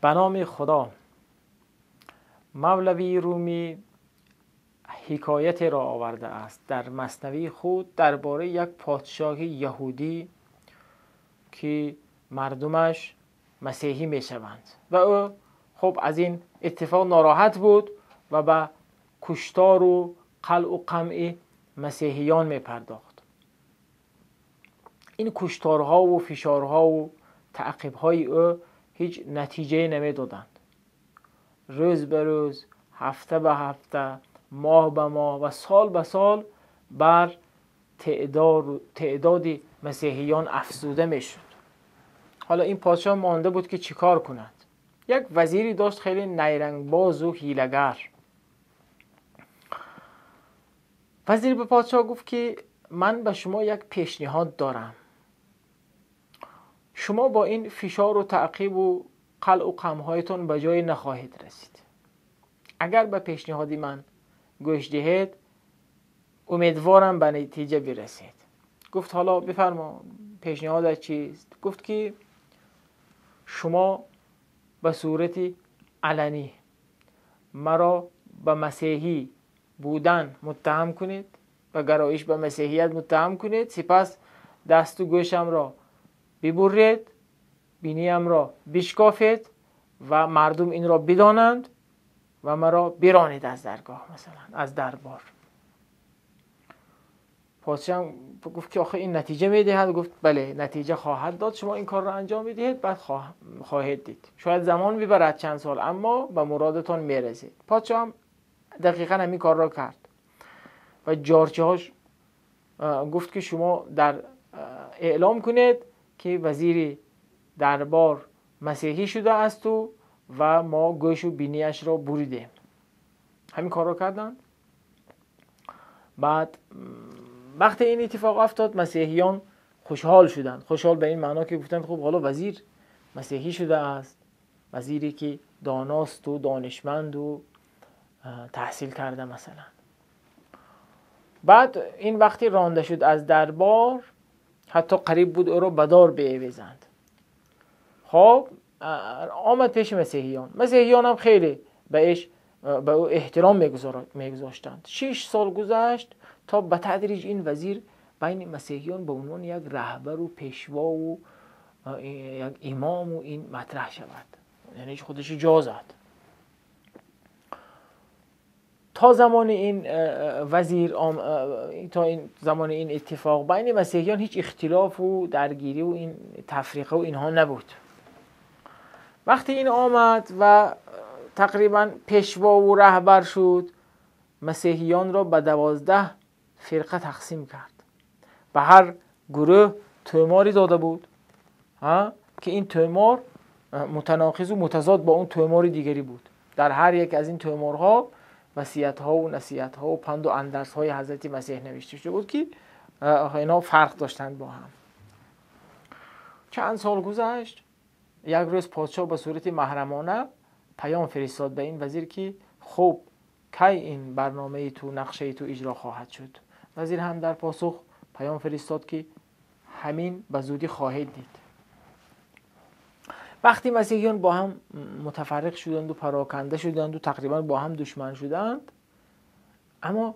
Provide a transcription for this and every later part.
Ба номи Худо. Мавлавии Румӣ ҳикоятеро овардааст дар маснавии худ дар бораи як подшоҳи яҳудӣ, ки мардумаш масеҳӣ мешаванд ва ӯ хуб аз ин иттифоқ нороҳат буд ва ба куштору қалъу қамъи масеҳиён мепардохт. Ин кушторҳову фишорҳову таъқибҳои ӯ ҳеҷ натиҷае намедоданд. Рӯз ба рӯз, ҳафта ба ҳафта, моҳ ба моҳ ва сол ба сол бар теъдоди масеҳиён афзуда мешуд. Ҳоло ин подшоҳ монда буд, ки чӣ кор кунад. Як вазире дошт хеле найрангбозу ҳилагар. Вазир ба подшоҳ гуфт, ки ман ба шумо як пешниҳод дорам. Шумо бо ин фишору таъқибу қалъу қамҳоятон ба ҷое нахоҳед расид. Агар ба пешниҳоди ман гӯш диҳед, умедворам ба натиҷа бирасед. Гуфт: ҳоло бифармо, пешниҳодат чист? Гуфт, ки шумо ба сурати аланӣ маро ба масеҳӣ будан муттаҳам кунед, ба гароиш ба масеҳият муттаҳам кунед, сипас дасту гӯшамро бибуред, биниямро бишкофед ва мардум инро бидонанд ва маро биронед аз даргоҳ, масалан аз дарбор. Подшоҳ гуфт, ки охе ин натиҷа медиҳад? Гуфт: бале, натиҷа хоҳад дод. Шумо ин корро анҷом медиҳед, баъд хоҳед дид. Шояд замон бибарад чанд сол, аммо ба муродатон мерасед. Подшоҳ ҳам дақиқан ҳамин корро кард ва ҷорчиҳош гуфт, ки шумо дар эълом кунед, ки вазири дарбор масеҳӣ шуда асту ва мо гӯшу бинияшро буридем. Ҳамин корро карданд. Баъд вақте ин иттифоқ афтод, масеҳиён хушҳол шуданд. Хушҳол ба ин маъно, ки гуфтанд: хуб, ҳоло вазир масеҳӣ шудааст, вазире ки доносту донишманду таҳсил карда масалан. Баъд ин вақте ронда шуд аз дарбор, ҳатто қариб буд ӯро ба дор биовезанд. Хоб, омад пеши масеҳиён. Масеҳиён ҳам хеле ба ӯ эҳтиром мегузоштанд. 6 сол гузашт, то ба тадриҷ ин вазир байни масеҳиён ба унвони як раҳбару пешвову як имому ин матраҳ шавад, яъне худаш ҷо зад. То замони ин вазир, то ин замони ин иттифоқ байни масеҳиён ҳеҷ ихтилофу даргириву ин тафриқаву инҳо набуд. Вақте ин омад ва тақрибан пешвову раҳбар шуд, масеҳиёнро ба 12 фирқа тақсим кард. Ба ҳар гурӯҳ тӯморе дода буд, ки ин тӯмор мутаноқизу мутазод бо он тӯмори дигарӣ буд. Дар ҳар як аз ин тӯморҳо васиятҳову насиҳатҳову панду андарсҳои ҳазрати Масеҳ навишта шуда буд, ки инҳо фарқ доштанд бо ҳам. Чанд сол гузашт. Як рӯз подшоҳ ба сурати маҳрамона паём фиристод ба ин вазир, ки хуб, кай ин барномаи ту, нақшаи ту иҷро хоҳад шуд? Вазир ҳам дар посух паём фиристод, ки ҳамин ба зудӣ хоҳед дид. Вақте масеҳиён бо ҳам мутафарриқ шуданду пароканда шуданду тақрибан бо ҳам душман шуданд, аммо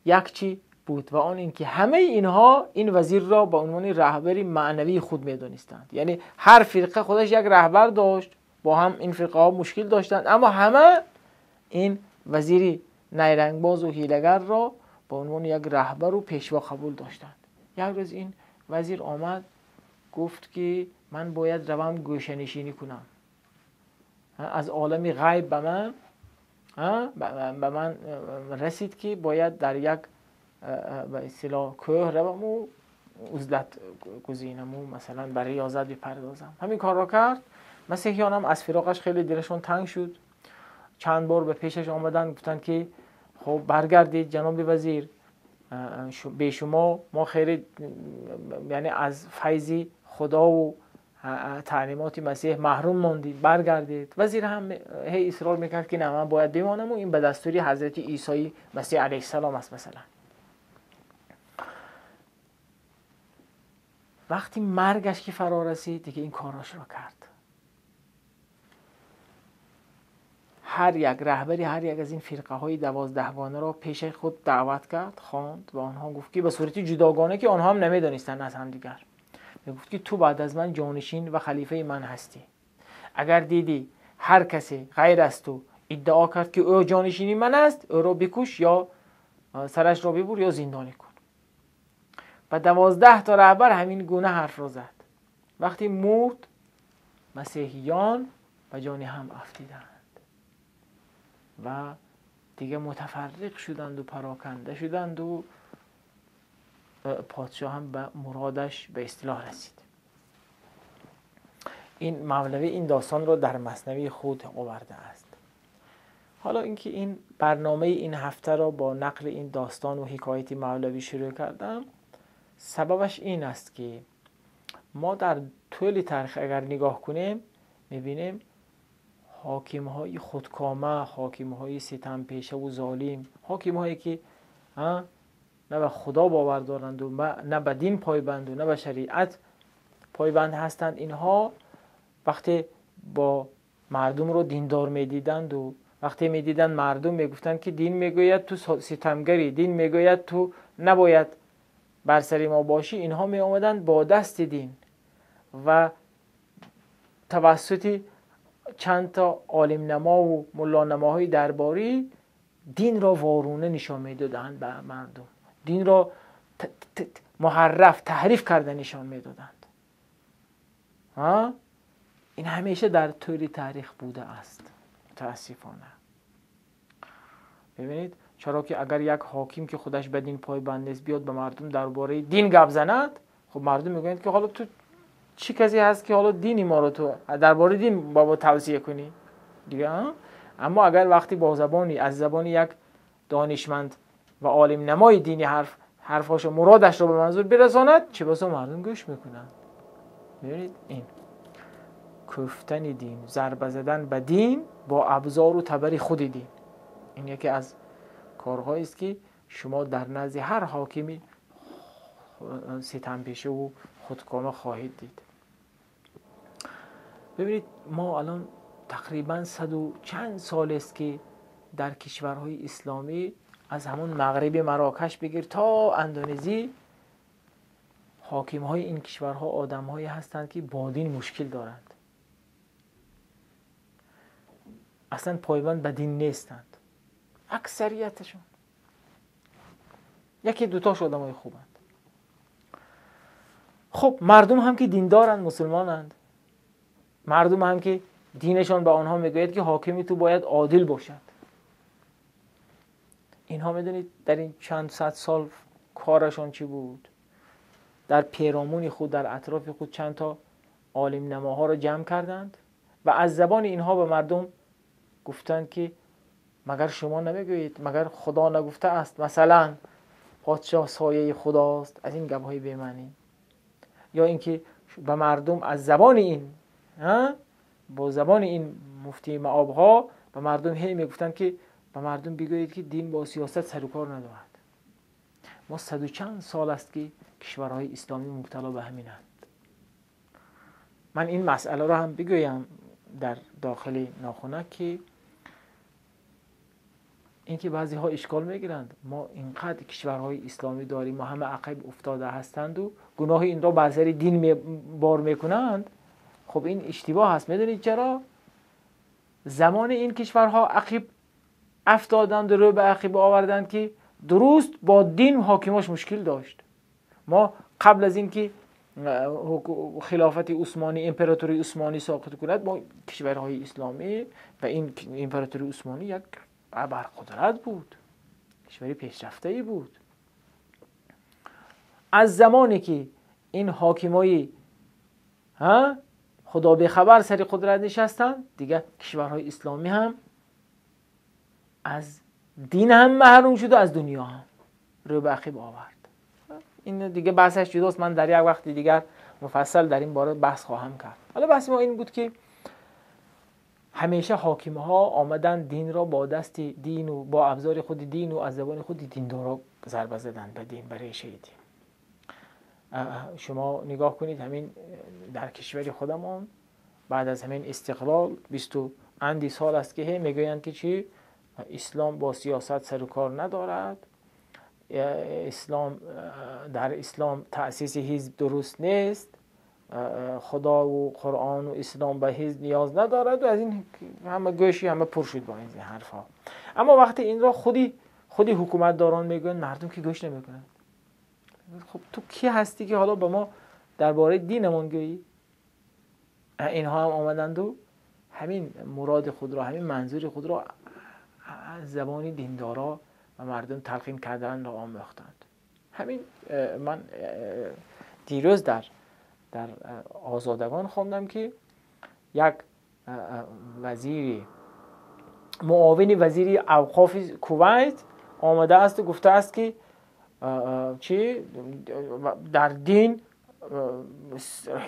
як чӣ буд ва он ин ки ҳамаи инҳо ин вазирро ба унвони раҳбари маънавии худ медонистанд. Яъне ҳар фирқа худаш як раҳбар дошт, бо ҳам ин фирқаҳо мушкил доштанд, аммо ҳама ин вазири найрангбозу ҳилагарро ба унвони як раҳбару пешво қабул доштанд. Як рӯз ин вазир омад, гуфт, ки ман бояд равам гӯшанишинӣ кунам. Аз олами ғайб ба ман расид, ки бояд дар як ба истилоҳ кӯҳ раваму узлат гузинаму масалан ба риёзат бипардозам. Ҳамин корро кард. Масеҳиёнам аз фироқаш хеле дилашон танг шуд. Чанд бор ба пешаш омаданд, гуфтанд, ки хуб, баргардед, ҷаноби вазир, бе шумо мо хеле, яъне аз файзи худову таълимоти Масеҳ маҳрум мондем, баргардед. Вазир ҳам ҳей исрор мекард, ки на, ман бояд бимонаму ин ба дастури ҳазрати Исои Масеҳ алайҳиссалом аст масалан. Вақти маргаш ки фаро расид, дига ин корашро кард. هر یک رهبری هر یک از این فرقه های 12 گانه را پیش خود دعوت کرد، خواند و آنها گفت که به صورت جداگانه که آنها هم نمیدانستند از هم دیگر، میگفت که تو بعد از من جانشین و خلیفه من هستی. اگر دیدی هر کسی غیر از تو ادعا کرد که او جانشینی من است، او را بکش یا سرش را ببر یا زندانی کن. و 12 تا رهبر همین گونه حرف را زد. وقتی مرد، مسیحیان به جان هم افتیدند و دیگه متفرق شدند و پراکنده شدند و پادشاه هم به مرادش به اصطلاح رسید. این مولوی این داستان را در مثنوی خود آورده است. حالا اینکه این برنامه این هفته را با نقل این داستان و حکایت مولوی شروع کردم، سببش این است که ما در طول تاریخ اگر نگاه کنیم میبینیم حاکم های خودکامه، حاکم های ستم پیشه و ظالم، حاکم هایی که نه به خدا باور دارند و نه به دین پایبند و نه به شریعت پایبند هستند، اینها وقتی با مردم رو دیندار میدیدند و وقتی میدیدند مردم میگفتند که دین میگوید تو ستمگری، دین میگوید تو نباید بر سر ما باشی، اینها می آمدند با دست دین و توسط چند تا عالم نما و ملا نماهای درباری دین را وارونه نشان میدادند به مردم، دین را محرف تحریف کرده نشان میدادند. این همیشه در طول تاریخ بوده است متاسفانه. ببینید چرا که اگر یک حاکم که خودش به دین پایبند نیست بیاد به مردم درباره دین گپ زند، خب مردم میگویند که حالا تو چی کسی هست که حالا دینی ما رو تو درباره دین بابا توصیه کنی دیگه. اما اگر وقتی با زبانی از زبان یک دانشمند و عالم نمای دینی حرفاش و مرادش رو به منظور برساند، چه بسا مردم گوش میکنند. میبینید این کوفتن دین، ضربه زدن به دین با ابزار و تبر خود دین، این یکی از کارهایی است که شما در نزد هر حاکمی ستم پیشه و خودکامه خواهید دید. ببینید ما الان تقریبا 100 و چند سال است که در کشورهای اسلامی از همون مغرب مراکش بگیر تا اندونزی، حاکم‌های این کشورها آدم‌هایی هستند که با دین مشکل دارند، اصلا پایبند به دین نیستند اکثریتشون، یکی دوتاش آدمای خوبند. خب مردم هم که دیندارند، مسلمانند، مردم هم که دینشان به آنها میگوید که حاکمی تو باید عادل باشد. اینها میدونید در این چند صد سال کارشان چی بود؟ در پیرامون خود، در اطراف خود چند تا عالم نماها را جمع کردند و از زبان اینها به مردم گفتند که مگر شما نمیگویید، مگر خدا نگفته است مثلا پادشاه سایه خداست، از این گپ‌های بی‌معنی. یا اینکه به مردم از زبان این، با زبان این مفتی معابها به مردم هی میگفتند که به مردم بگویید که دین با سیاست سر و کار ندارد. ما 100 و چند سال است که کشورهای اسلامی مبتلا به همینند. من این مسئله را هم بگویم در داخل ناخنک که اینکه بعضی ها اشکال میگیرند ما اینقدر کشورهای اسلامی داریم، ما همه عقب افتاده هستند و گناه این را بر سر دین بار میکنند. خب این اشتباه هست. میدونید چرا؟ زمان این کشورها عقب افتادند و رو به عقب آوردند که درست با دین حاکماش مشکل داشت. ما قبل از اینکه خلافت عثمانی، امپراتوری عثمانی ساقط کند، با کشورهای اسلامی و این امپراتوری عثمانی یک ابرقدرت بود، کشوری پیشرفته‌ای بود. از زمانی که این حاکمای خدا بیخبر سر قدرت نشستند، دیگه کشورهای اسلامی هم از دین هم محروم شد و از دنیا هم رو به عقب آورد. این دیگه بحثش جداست، من در یک وقت دیگر مفصل در این باره بحث خواهم کرد. حالا بحث ما این بود که همیشه حاکم‌ها آمدن دین را با دست دین و با ابزار خود دین و از زبان خود دیندارا ضربه زدن به دین، برای ریشه دین. شما نگاه کنید همین در کشور خودمان بعد از همین استقلال اندی سال است که میگویند که چی؟ اسلام با سیاست سر و کار ندارد، اسلام در اسلام تأسیس حزب درست نیست، خدا و قرآن و اسلام به حزب نیاز ندارد و از این همه گوشی همه پر شد با این حرفها. اما وقتی این را خودی حکومت داران میگویند، مردم که گوش نمیکنند. خب تو کی هستی که حالا به ما درباره دینمون گویی؟ اینها هم آمدند و همین مراد خود را، همین منظور خود را از زبان دیندارا و مردم تلقین کردن را آموختند. همین من دیروز در آزادگان خواندم که یک وزیری، معاون وزیر اوقاف کویت آمده است و گفته است که چی در دین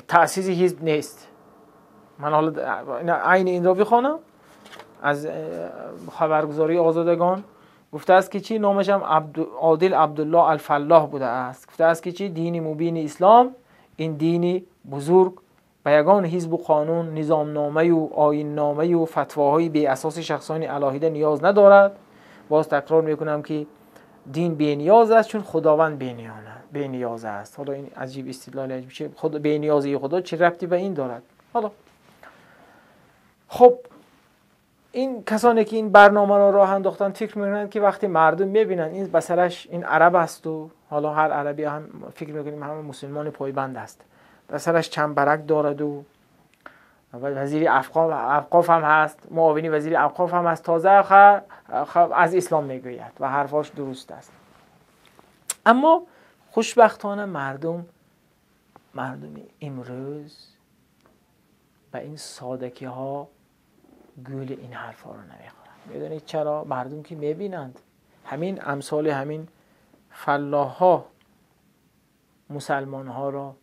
تأسیس حزب نیست. من حالا عین این را بخوانم از خبرگزاری آزادگان. گفته است که چی؟ نامش هم عادل عبدالله الفلاح بوده است. گفته است که چی؟ دین مبین اسلام، این دینی بزرگ به یگان حزب و قانون، نظامنامه و آیین نامه و فتواهای بی اساس شخصان علاهیده نیاز ندارد. باز تکرار میکنم که دین بی نیاز است چون خداوند بی نیاز است. حالا این عجیب استدلال عجیب، چه خود بی نیازی خدا چه ربطی به این دارد؟ حالا خب این کسانی که این برنامه را راه انداختن فکر میکنند که وقتی مردم میبینن این بسرش این عرب است و حالا هر عربی هم فکر میکنیم همه مسلمان پایبند است، بسرش چند برک دارد و وزیر اوقاف هم هست، معاون وزیر اوقاف هم هست، تازه از اسلام میگوید و حرفاش درست است. اما خوشبختانه مردم امروز به این سادگی ها گول این حرفا رو نمیخورند. میدونید چرا؟ مردم که میبینند همین امثال همین فلاح ها مسلمان ها را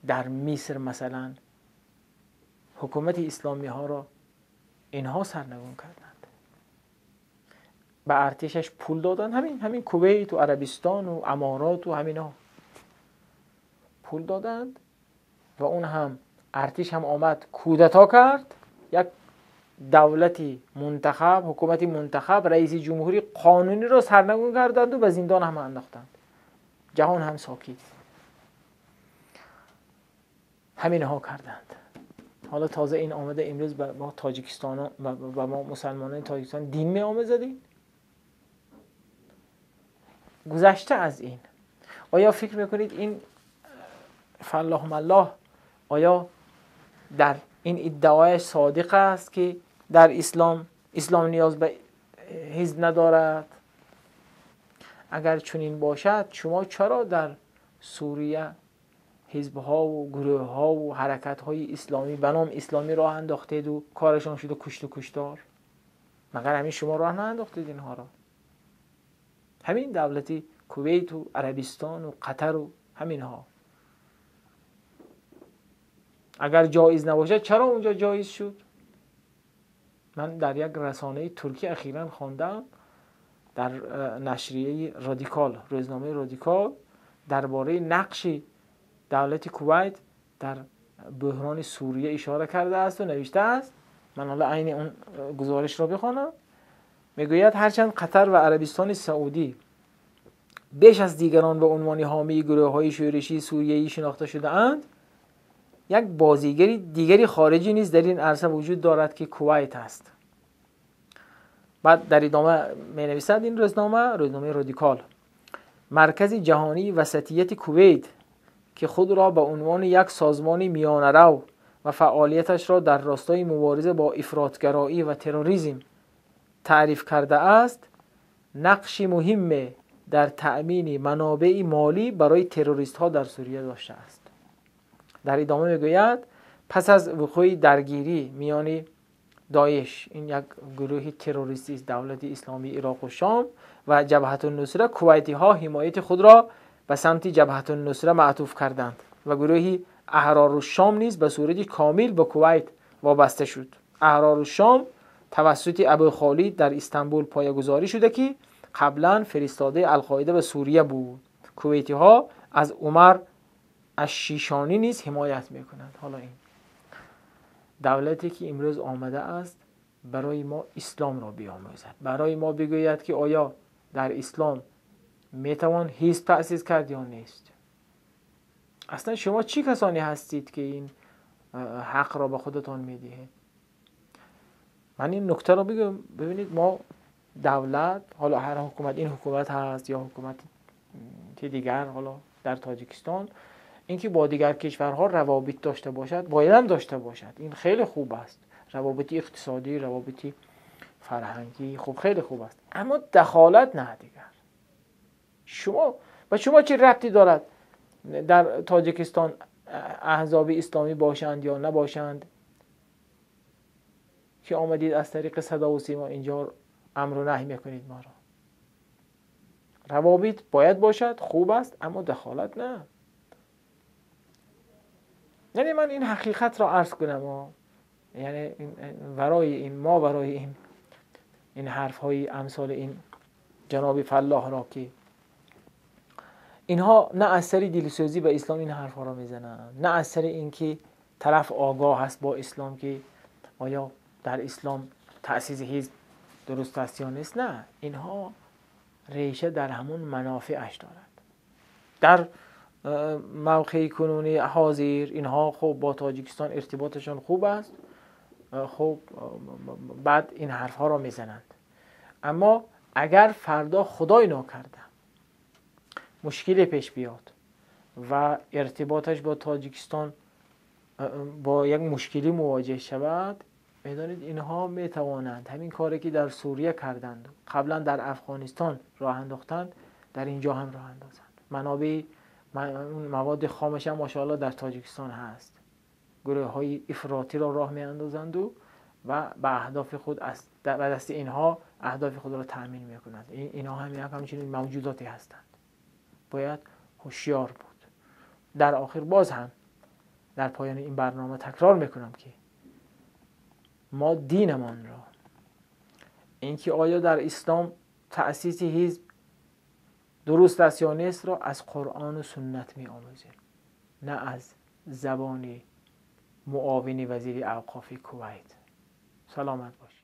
در مصر مثلا حکومت اسلامی ها را اینها سرنگون کردند، به ارتشش پول دادن، همین کویت و عربستان و امارات و همینا پول دادند و اون هم ارتش هم آمد کودتا کرد، یک دولتی منتخب، حکومتی منتخب، رئیس جمهوری قانونی را سرنگون کردند و به زندان هم انداختند. جهان هم ساکت. همینها کردند. حالا تازه این آمده امروز به ما تاجیکستان و ما مسلمانان تاجیکستان دین می آموزدین. گذشته از این، آیا فکر میکنید این فلاح ملاح آیا در این ادعای صادق است که در اسلام نیاز به حزب ندارد؟ اگر چنین باشد شما چرا در سوریه حزب‌ها و گروه‌ها و حرکت‌های اسلامی به نام اسلامی راه انداختید و کارشان شده کشت و کشتار؟ مگر همین شما راه نانداختید اینها را؟ همین دولتی کویت و عربستان و قطر و همینها. اگر جایز نباشد چرا اونجا جایز شد؟ من در یک رسانه ترکی اخیراً خواندم، در نشریه رادیکال، روزنامه رادیکال، درباره نقش دولت کویت در بحران سوریه اشاره کرده است و نوشته است. من حالا عین اون گزارش را بخوانم. میگوید هرچند قطر و عربستان سعودی بیش از دیگران به عنوان حامی گروه‌های شورشی سوریه‌ای شناخته شده اند، یک بازیگری دیگری خارجی نیز در این عرصه وجود دارد که کویت است. بعد در ادامه می نویسد این روزنامه رادیکال، مرکز جهانی وسطیت کویت که خود را به عنوان یک سازمان میانه‌رو و فعالیتش را در راستای مبارزه با افراط‌گرایی و تروریسم تعریف کرده است، نقش مهم در تأمین منابع مالی برای تروریست ها در سوریه داشته است. در ادامه میگوید پس از وقوع درگیری میان داعش، این یک گروه تروریستی است، دولت اسلامی عراق و شام، و جبهت النصره، کویتی ها حمایت خود را به سمت جبهت النصره معطوف کردند و گروه احرار الشام نیز به صورت کامل به کویت وابسته شد. احرار الشام توسط ابو خالد در استانبول پایه‌گذاری شده که قبلا فرستاده القاعده به سوریه بود. کویتی ها از عمر الشیشانی نیز حمایت میکنند. حالا این دولتی که امروز آمده است برای ما اسلام را بیاموزد، برای ما بگوید که آیا در اسلام میتوان حزب تأسیس کرد یا نیست. اصلا شما چی کسانی هستید که این حق را به خودتان میدهید؟ من این نکته را بگم. ببینید ما دولت، حالا هر حکومت، این حکومت هست یا حکومت دیگر، حالا در تاجیکستان، اینکه با دیگر کشورها روابط داشته باشد باید هم داشته باشد، این خیلی خوب است. روابط اقتصادی، روابط فرهنگی، خب خیلی خوب است، اما دخالت نه دیگر. شما و شما چه ربطی دارد در تاجیکستان احزاب اسلامی باشند یا نباشند که آمدید از طریق صدا و سیما اینجا امر و نهی میکنید ما را؟ روابط باید باشد، خوب است، اما دخالت نه. یعنی من این حقیقت را عرض کنم، یعنی برای این ما، برای این حرف های امثال این جناب فلاح را که اینها نه از سر دلسوزی به اسلام این حرف ها را میزنند، نه از سر اینکه طرف آگاه است با اسلام که آیا در اسلام تأسیس حزب درست است یا نیست. نه، اینها ریشه در همون منافعش دارد. در موقع کنونی حاضر اینها خب با تاجیکستان ارتباطشان خوب است، خب بعد این حرف ها را میزنند. اما اگر فردا خدای ناکرده مشکل پیش بیاد و ارتباطش با تاجیکستان با یک مشکلی مواجه شود، میدانید اینها میتوانند همین کاری که در سوریه کردند، قبلا در افغانستان راه انداختند، در اینجا هم راه اندازند. منابع مواد خامش هم ماشاءالله در تاجیکستان هست. گروه های افراطی را راه میاندازند و به اهداف خود از دست اینها اهداف خود را تأمین میکنند. اینها هم یک همچنین موجوداتی هستند. باید هوشیار بود. در آخر باز هم در پایان این برنامه تکرار میکنم که ما دینمان را، اینکه آیا در اسلام تأسیس حزب درست است یا نیست را از قرآن و سنت می آموزیم، نه از زبان معاون وزیر اوقاف کویت. سلامت باشید.